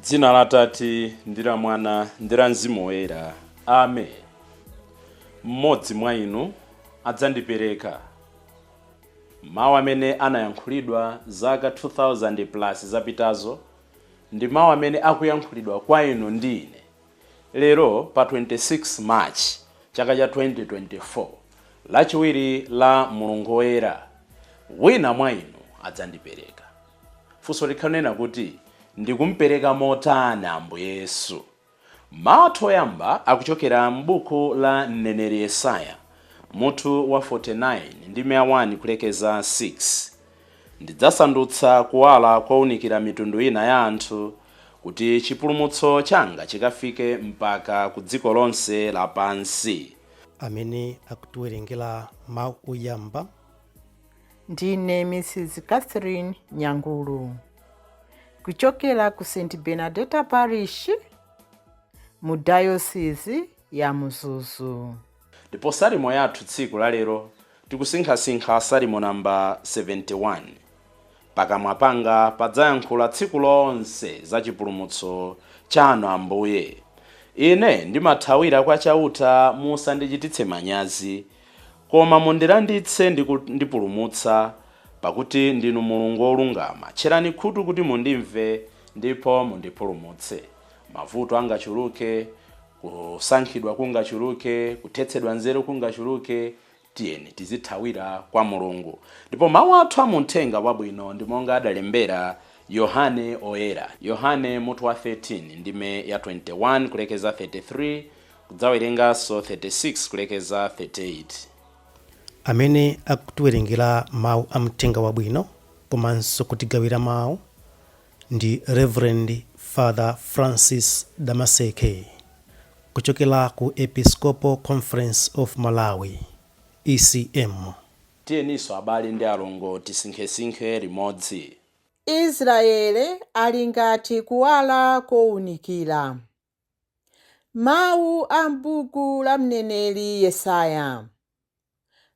Dzina la Atate ndi la Mwana ndi la Mzimu Woyera. Amen. Mmodzi mwa inu adzandipereka. Mawu amene anayankhulidwa zaka 2000 plus zapitazo ndi mawu amene akuyankhulidwa kwa inu ndi ine lero pa 26 March chaka cha 2024, Lachiwiri la Mulungu Woyera. Wina mwa inu adzandipereka. Funso likhanena kuti, ndikumpereka motani Ambuye Yesu? Mawu athu oyamba akuchokera m'buku la mneneri Yesaya, mutu wa 49 ndi 1 kulekeza 6. Ndidzasandutsa kuwala kowunikira mitundu ina ya anthu, kuti chipulumutso changa chikafike mpaka ku dziko lonse lapansi. Amene akutiwerengera mawu oyamba ndine Mrs Catherine Nyangulu, kuchokera ku St Bernadetta Parish mu Diocese ya Mzuzu. Ndipo salimo yathu tsiku la lero, tikusinkhasinkha Salimo namba 71: "Pakamwa panga padzayankhula tsiku lonse za chipulumutso chanu, Ambuye. Ine ndimathawira kwa Chauta, musandichititse manyazi, koma mundilanditse ndi kundipulumutsa, pakuti ndinu Mulungu wolungama. Tcherani khutu kuti mundimve ndipo mundipulumutse." Mavuto angachuluke, kusankhidwa kungachuluke, kuthetsedwa nzeru kungachuluke, tiyeni tizithawira kwa Mulungu. Ndipo mawu athu amuthenga wabwino ndi monga adalembera Yohane Oyera, Yohane mutu wa 13 ndime ya 21 kulekeza 33, kudzawerenganso 36 kulekeza 38. Amene akutiwerengera mawu amthenga wabwino komanso kutigawira mawu ndi Reverend Father Francis Damaseke, kuchokera ku Episcopal Conference of Malawi, ECM. Tiyeninso, abale ndi alongo, tisinkhesinkhe limodzi. Israele ali ngati kuwala kowunikira. Mawu a m'buku la mneneri Yesaya,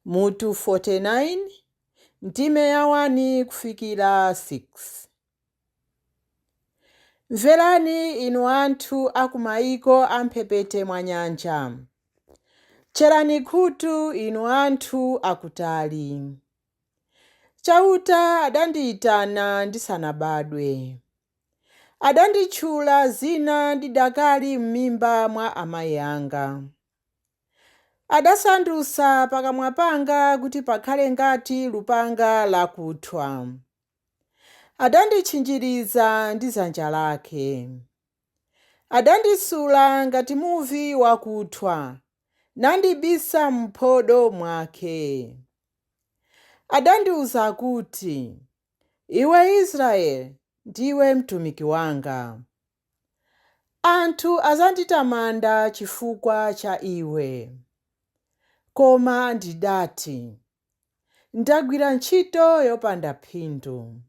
mutu 49, ndime ya 1 kufikira 6. Mverani, inu anthu a ku mayiko a mphepete mwa nyanja. Tcherani khutu, inu anthu akutali. Chauta adandiyitana ndisanabadwe. Adanditchula zina ndidakali m'mimba mwa amayi anga. Adasandutsa pakamwa panga kuti pakhale ngati lupanga lakuthwa. Adanditchinjiriza ndi dzanja lake. Adandisula ngati muvi wakuthwa, nandibisa m'phodo mwake. Adandiwuza kuti, "Iwe Israeli, ndiwe mtumiki wanga. Anthu azanditamanda chifukwa cha iwe." Koma ndidati, "Ndagwira ntchito yopanda phindu.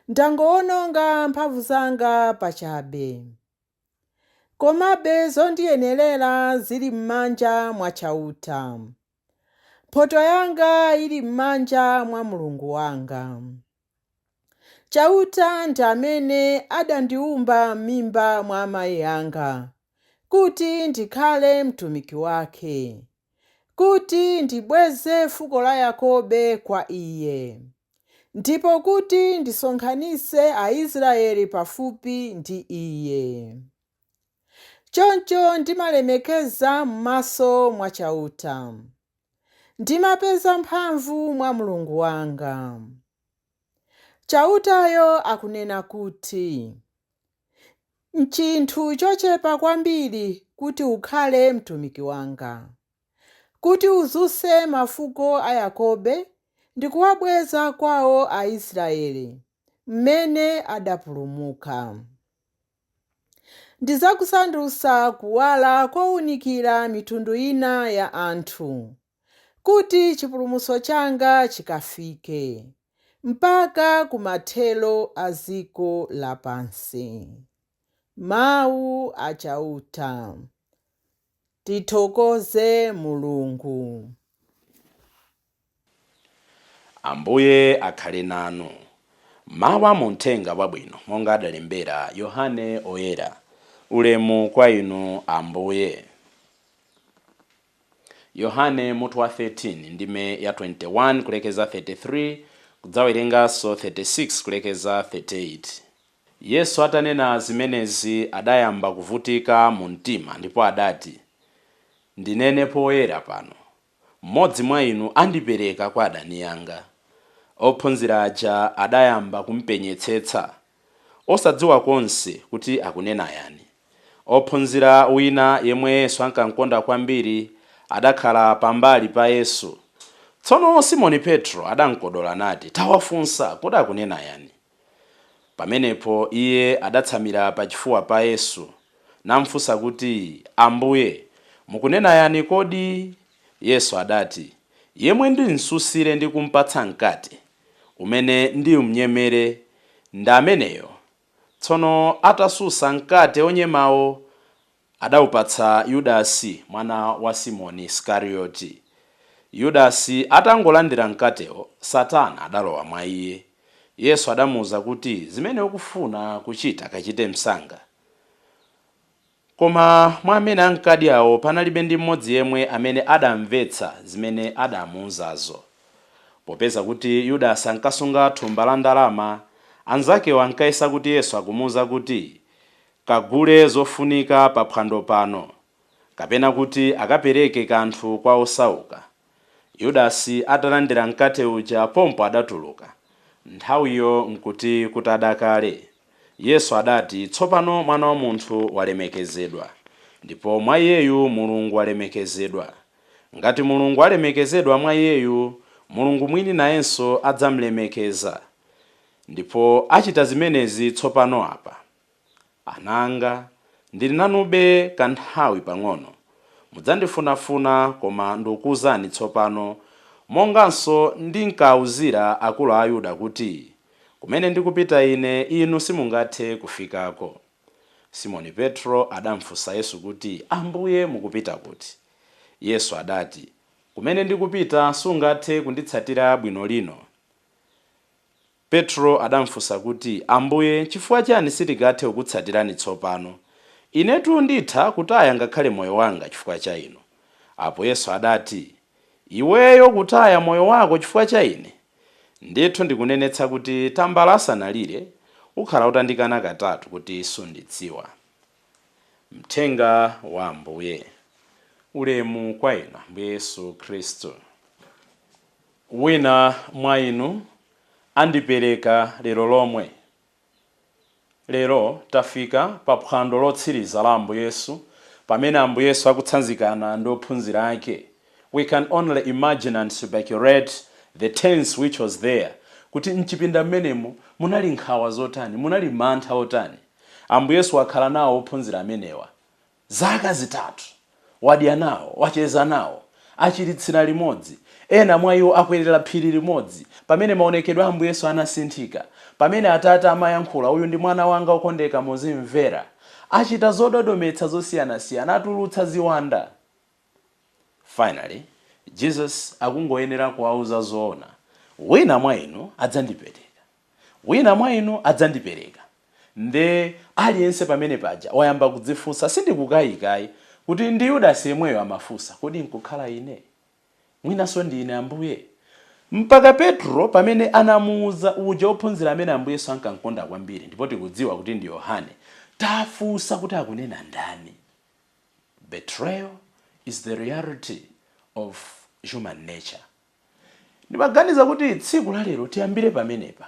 Ndangowononga mphamvu zanga pachabe. Komabe zondiyenerera zili m'manja mwa Chauta. Mphotho yanga ili m'manja mwa Mulungu wanga." Chauta ndi amene adandiwumba m'mimba mwa amayi anga kuti ndikhale mtumiki wake, kuti ndibweze fuko la Yakobe kwa iye, ndipo kuti ndisonkhanitse Aisraeli pafupi ndi iye. Choncho ndimalemekeza m'maso mwa Chauta. Ndimapeza mphamvu mwa Mulungu wanga. Chautayo akunena kuti, "Nchinthu chochepa kwambiri kuti ukhale mtumiki wanga, kuti udzutse mafuko a Yakobe ndi kuwabweza kwawo Aisraeli mmene adapulumuka. Ndidzakusandutsa kuwala kowunikira mitundu ina ya anthu, kuti chipulumutso changa chikafike mpaka kumathero a dziko lapansi." Mawu a Chauta. Tithokoze Mulungu. Ambuye akhale nanu. Mawu a muthenga wabwino monga adalembera Yohane Oyera. Ulemu kwa inu Ambuye. Yohane mutu wa 13 ndime ya 21 kulekeza 33, kudzawerenganso 36 kulekeza 38. Yesu atanena zimenezi adayamba kuvutika mu mtima, ndipo adati, ndinene poyera pano, mmodzi mwa inu andipereka kwa adani anga. Ophunzira aja adayamba kumpenyetsetsa, osadziwa konse kuti akunena yani. Ophunzira wina yemwe Yesu ankamkonda kwambiri adakhala pambali pa Yesu. Tsono Simoni Petro adamkodola nati, tawafunsa kodi akunena yani? Pamenepo iye adatsamira pachifuwa pa Yesu namfunsa kuti, Ambuye, mukunena yani kodi? Yesu adati, yemwe ndimsusire ndi kumpatsa mkate umene ndimnyemere ndi ameneyo. Tsono atasusa mkate onyemawo adawupatsa Yudasi mwana wa Simoni Iskarioti. Yudasi atangolandira mkatewo, Satana adalowa mwa iye. Yesu adamuwuza kuti, zimene ukufuna kuchita kachite msanga. Koma mwa amene ankadyawo panalibe ndi mmodzi yemwe amene adamvetsa zimene adamuwuzazo. Popeza kuti Yudasi ankasunga thumba la ndalama, anzakewo ankayesa kuti Yesu akumuwuza kuti kagule zofunika pa phwando pano, kapena kuti akapereke kanthu kwa osauka. Yudasi atalandira mkate uja pompo adatuluka. Nthawiyo nkuti kutada kale. Yesu adati, tsopano mwana wa munthu walemekezedwa, ndipo mwa iyeyu Mulungu walemekezedwa. Ngati Mulungu alemekezedwa mwa iyeyu, Mulungu mwini nayenso adzamlemekeza, ndipo achita zimenezi tsopano apa. Ananga, ndili nanube kanthawi pang'ono. Mudzandifunafuna, koma ndikukuwuzani tsopano, monganso ndinkawuzira akulu a Ayuda kuti, kumene ndikupita ine, inu simungathe kufikako. Simoni Petro adamfunsa Yesu kuti, Ambuye, mukupita kuti? Yesu adati, kumene ndikupita sungathe kunditsatira bwino lino. Petro adamfunsa kuti, Ambuye, chifukwa chani sitingathe kukutsatirani tsopano? Inetu nditha kutaya ngakhale moyo wanga chifukwa cha inu. Apo Yesu adati, iweyo kutaya moyo wako chifukwa cha ine? Ndithu ndikunenetsa kuti tambala asanalire, ukhala utandikana katatu kuti sundidziwa. Mthenga wa Ambuye. Ulemu kwa inu Ambuye Yesu Khristu. Wina mwa inu andipereka lero lomwe. Lero tafika pa phwando lotsiriza la Ambuye Yesu, pamene Ambuye Yesu akutsanzikana ndi ophunzira ake. We can only imagine and speculate the tense which was there, kuti mchipinda mmenemo munali nkhawa zotani, munali mantha otani. Ambuye Yesu wakhala nawo ophunzira amenewa zaka 3, wadya nawo, wacheza nawo, achiritsira limodzi, ena mwa iwo akwerera phiri limodzi, pamene maonekedwe a Ambuye Yesu anasinthika, pamene Atate amayankhula, uyu ndi mwana wanga wokondeka, muzimvera. Achita zododometsa zosiyanasiyana, atulutsa ziwanda. Finally, Jesus akungoyenera kuwauza zoona, wina mwa inu adzandipereka, wina mwa inu adzandipereka. Nde aliyense pamene paja wayamba kudzifunsa, sindikukayikayi kuti ndi Yudasi yemweyo amafunsa, kodi nkukhala ine? Mwinanso ndi ine Ambuye? Mpaka Petro pamene anamuwuza uja ophunzira amene Ambuye Yesu ankamkonda kwambiri, ndipo tikudziwa kuti ndi Yohane, tafunsa kuti akunena ndani. Betrayal is the reality of human nature. Ndimaganiza kuti tsiku la lero tiyambire pamenepa,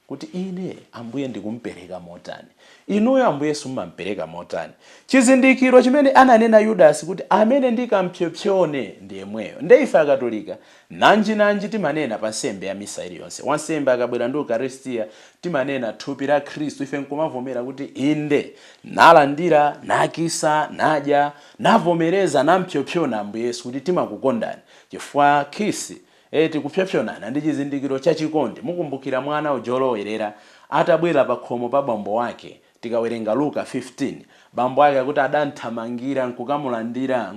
kuti ine Ambuye ndikumpereka motani, inuyo Ambuye Yesu mumampereka motani. Chizindikiro chimene ananena Yudasi kuti amene ndikampsopsone ndi yemweyo. Nde ife Akatolika nanjinanji timanena pa nsembe ya misa iliyonse, wansembe akabwera ndi Ukaristiya timanena thupi la Khristu, ife nkumavomera kuti inde, nalandira, nakisa, nadya, navomereza, nampsopsona Ambuye Yesu kuti timakukondani, chifukwa kisi tikupsopsonana ndi chizindikiro chachikondi. Mukumbukira mwana uja olowerera atabwera pa khomo pa bambo wake, tikawerenga Luka 15, bambo ake akuti adamthamangira nkukamulandira.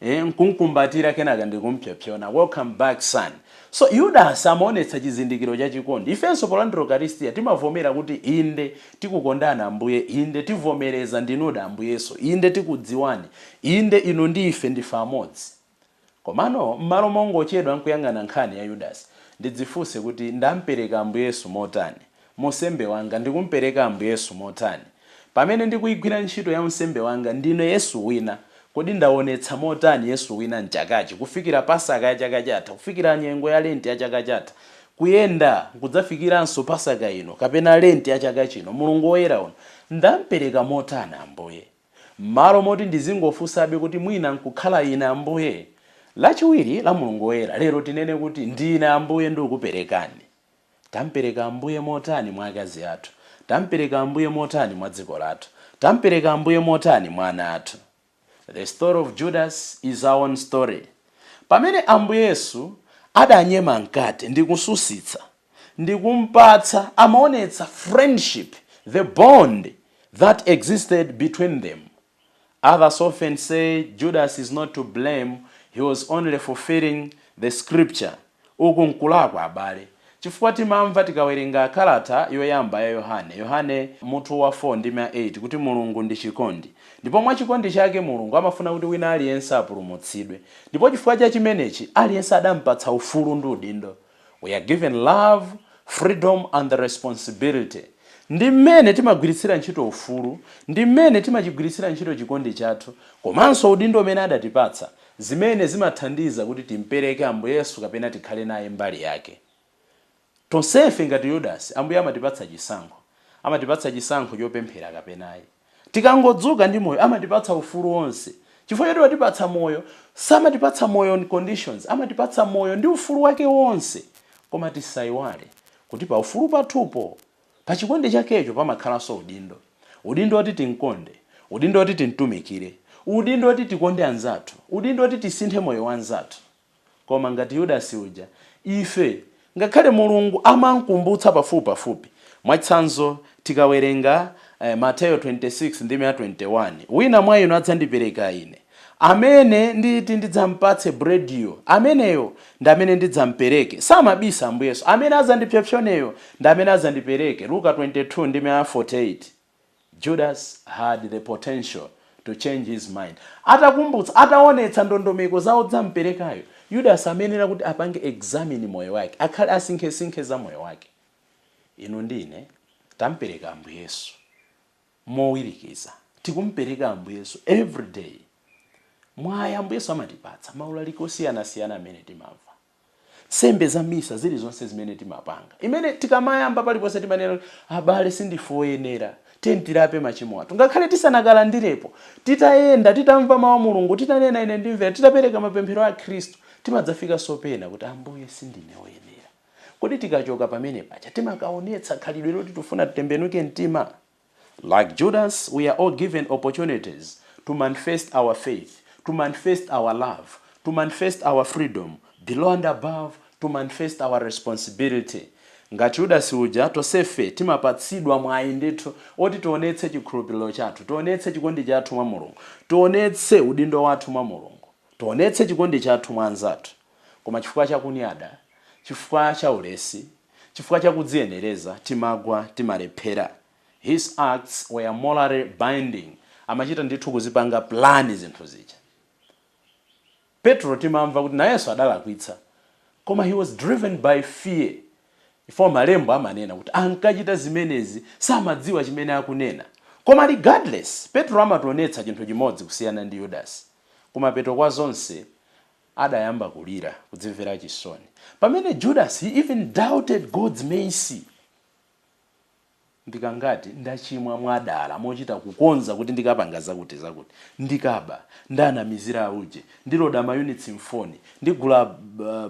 Nkumkumbatira kenaka ndikumpyapyona, "Welcome back, son." So Yudasi amaonetsa chizindikiro cha chikondi. Ifenso polandira Ukaristiya timavomera kuti inde, tikukondana Ambuye, inde, tivomereza ndinuda Ambuyeso, inde, tikudziwani, inde, inu ndi ife ndife amodzi. Komano m'malo mongochedwa nkuyang'ana nkhani ya Yudasi, ndidzifunse kuti ndampereka Ambuye Yesu motani? Musembe wanga ndikumpereka Ambuye Yesu motani? Pamene ndikuyigwira ntchito ya unsembe wanga, ndine Yesu wina. Kodi ndaonetsa motani Yesu wina mchakachi, kufikira Pasaka ya chaka chatha, kufikira nyengo ya Lenti ya chaka chatha, kuyenda kudzafikiranso Pasaka ino kapena Lenti ya chaka chino, Mulungu Woyera uno? Ndampereka motani Ambuye? M'malo moti ndizingofunsabe kuti mwina nkukhala ine Ambuye, Lachiwiri la Mulungu Woyera lero tinene kuti ndine Ambuye, ndikukuperekani. Tampereka Ambuye motani mwa akazi athu? Tampereka Ambuye motani mwa dziko lathu? Tampereka Ambuye motani mwa ana athu? The story of Judas is our own story. Pamene Ambuye Yesu adanyema mkate ndi kususitsa ndi kumpatsa, amaonetsa friendship, the bond that existed between them. Others often say Judas is not to blame, he was only fulfilling the scripture. Uku nkulakwa, abale, chifukwa timamva tikawerenga kalata yoyamba ya Yohane, Yohane mutu wa 4 ndi 8, kuti Mulungu ndi chikondi, ndipo mwa chikondi chake Mulungu amafuna kuti wina aliyense apulumutsidwe, ndipo chifukwa cha chimenechi aliyense adampatsa ufulu ndi udindo. We are given love, freedom and the responsibility. Ndi mmene timagwiritsira ntchito ufulu, ndi mmene timachigwiritsira ntchito chikondi chathu komanso udindo umene adatipatsa, zimene zimathandiza kuti timpereke Ambuye Yesu kapena tikhale naye mbali yake. Tonsefe ngati Yudasi, Ambuye amatipatsa chisankho, amatipatsa chisankho chopemphera kapenayi. Tikangodzuka ndi moyo, amatipatsa ufulu wonse. Chifukwa choti watipatsa moyo, samatipatsa moyo on conditions, amatipatsa moyo ndi ufulu wake wonse. Koma tisayiwale kuti pa ufulu pathupo, pa chikondi chakecho, pamakhalanso udindo, udindo oti tinkonde, udindo oti tintumikire, udindo oti tikonde anzathu, udindo oti tisinthe moyo wa anzathu. Koma ngati Yudasi uja, ife ngakhale Mulungu amankumbutsa pafupi pafupi. Mwachitsanzo, tikawerenga Mateyo 26 ndi 21, "Wina mwa inu adzandipereka ine, amene nditi ndidzampatse brediyo, ameneyo ndi amene ndidzampereke." Samabisa Ambuyeso, amene adzandipyapyoneyo ndi amene adzandipereke. Luka 22 ndi 48. Judas had the potential to change his mind. Atakumbutsa, ataonetsa ndondomeko zawo dzamperekayo, Judas amenera kuti apange examine moyo wake, akhale asinkhesinkhe za moyo wake. Inu ndine tampereka Ambuye Yesu mowirikiza, tikumpereka Ambuye Yesu every day. Mwayi Ambuye Yesu amatipatsa, maulaliki osiyanasiyana amene timamva, nsembe za misa zilizonse zimene timapanga, imene tikamayamba paliponse timanena, "Abale, sindife oyenera, tiyeni machimo athu." Ngakhale tisanakalandirepo, titayenda, titamva mawu a Mulungu, titanena "Ine ndimvera", titapereka mapemphero a Khristu, timadzafika sopena kuti "Ambuye, sindine oyenera." Kodi tikachoka pamene paja timakaonetsa khalidwe loti tifuna titembenuke mtima? Like Judas, we are all given opportunities to manifest our faith, to manifest our love, to manifest our freedom, below and above, to manifest our responsibility. Ngati Yudasi uja, tonsefe timapatsidwa mwayi ndithu oti tionetse chikhulupiriro chathu, tionetse chikondi chathu mwa Mulungu, tionetse udindo wathu mwa Mulungu, tionetse chikondi chathu mwa anzathu. Koma chifukwa chakunyada, chifukwa cha ulesi, chifukwa chakudziyenereza, timagwa, timalephera. His acts were morally binding. Amachita ndithu kuzipanga plan zinthu zija. Petro timamva kuti nayenso adalakwitsa, koma he was driven by fear. Ifo malembo amanena kuti ankachita zimenezi samadziwa chimene akunena. Koma regardless, Petro amationetsa chinthu chimodzi kusiyana ndi Yudasi: kumapeto kwa zonse adayamba kulira, kudzimvera chisoni, pamene Judas, he even doubted God's mercy. Ndikangati ndachimwa mwadala, mochita kukonza kuti ndikapanga zakuti zakuti, ndikaba, ndanamizira auje, ndiloda ma units mfoni, ndigula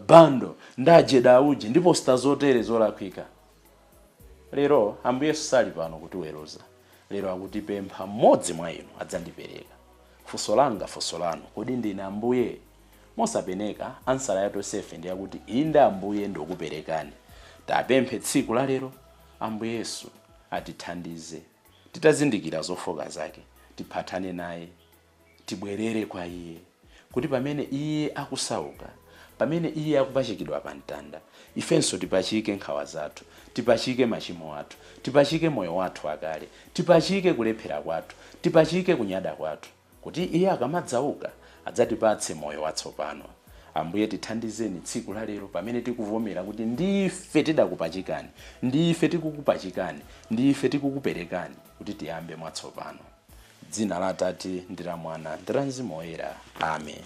bundle, ndajeda auje, ndiposta zotere zolakwika. Lero Ambuye Yesu sali pano kutiweruza. Lero akutipempha, "Mmodzi mwa inu adzandipereka." Funso langa, funso lanu, kodi ndine Ambuye? Mosapeneka, answer ya tonsefe ndi yakuti "Inde Ambuye, ndikuperekani." Tapemphe tsiku la lero Ambuye Yesu atithandize. Titazindikira zofoka zake, tiphatane naye, tibwerere kwa iye. Kuti pamene iye akusauka, pamene iye akupachikidwa pa mtanda, ifenso tipachike nkhawa zathu, tipachike machimo athu, tipachike moyo wathu akale, tipachike kulephera kwathu, tipachike kunyada kwathu, kuti iye akamadzauka adzatipatse moyo watsopano. Ambuye, tithandizeni tsiku la lero pamene tikuvomera kuti ndife tidakupachikani, ndife tikukupachikani, ndife tikukuperekani, kuti tiyambe mwatsopano. Dzina la Atate ndi la Mwana ndi la Mzimu Woyera. Amen.